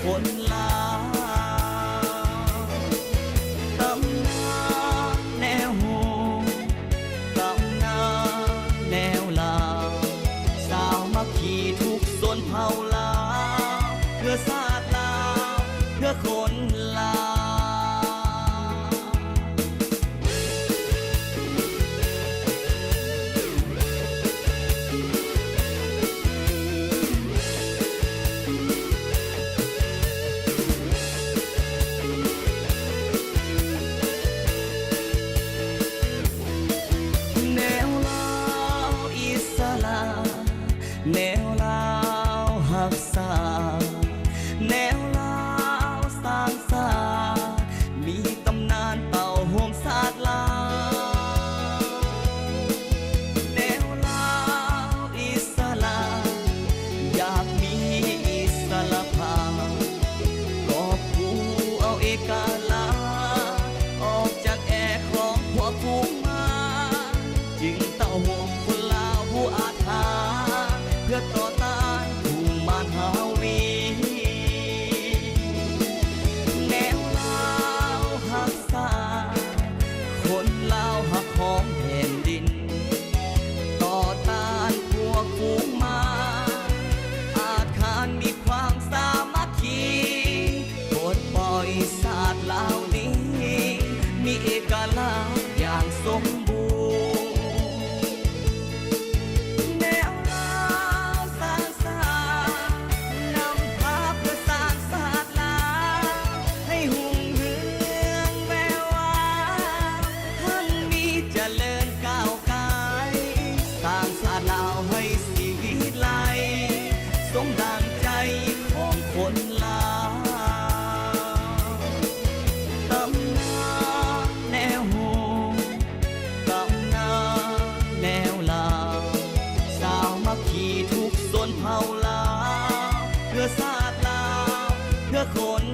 ຄົນລາວ ຕຳນານແນວໂຮມ ຕຳນານແນວລາວ ສາມັກຄີທຸກຊົນເຜົ່າລາວ ເພື່ອຊາດລາວ ເພື່ອຄົນລາວ. ແນວລາວອິດສະຫຼະ ແນວລາວຮັກຊາດ ແນວລາວສ້າງຊາດ ມີຕຳນານເຕົ້າໂຮມຊາດລາວ. ແນວລາວອິດສະຫຼະ ຢາກມີອິດສະຫຼະພາບ ກອບກູ້ເອົາເອກະລາດ ອອກຈາກແອກຂອງພວກຝູງມານ ຈຶ່ງເຕົ້າໂຮມຄົນລາວຜູ້ອາດຫານ ເພື່ອຕໍ່ຕ້ານກຸ່ມມານຮາວີ. ແນວລາວຮັກຊາດ ຄົນລາວຮັກຫອມແຜ່ນດິນ ຕໍ່ຕ້ານພວກຝູງມານ ອາດຫານມີຄວາມສາມັກຄີ ປົດປ່ອຍຊາດລາວນີ້ ມີເອກະລາດຢ່າງສົມບູນ. ແນວລາວສ້າງຊາດ ນຳພາເພື່ອສ້າງຊາດລາວ ໃຫ້ຮຸ່ງເຮືອງແວວວາວ ຮັ່ງມີຈະເລີນກ້າວໄກ ສ້າງຊາດລາວໃຫ້ສີວິໄລ ສົມດັ່ງໃຈຂອງຄົນລາວ. ຕຳນານແນວໂຮມ ຕຳນານແນວລາວ ສາມັກຄີທຸກຊົນເຜົ່າລາວ ເພື່ອຊາດລາວ ເພື່ອຄົນ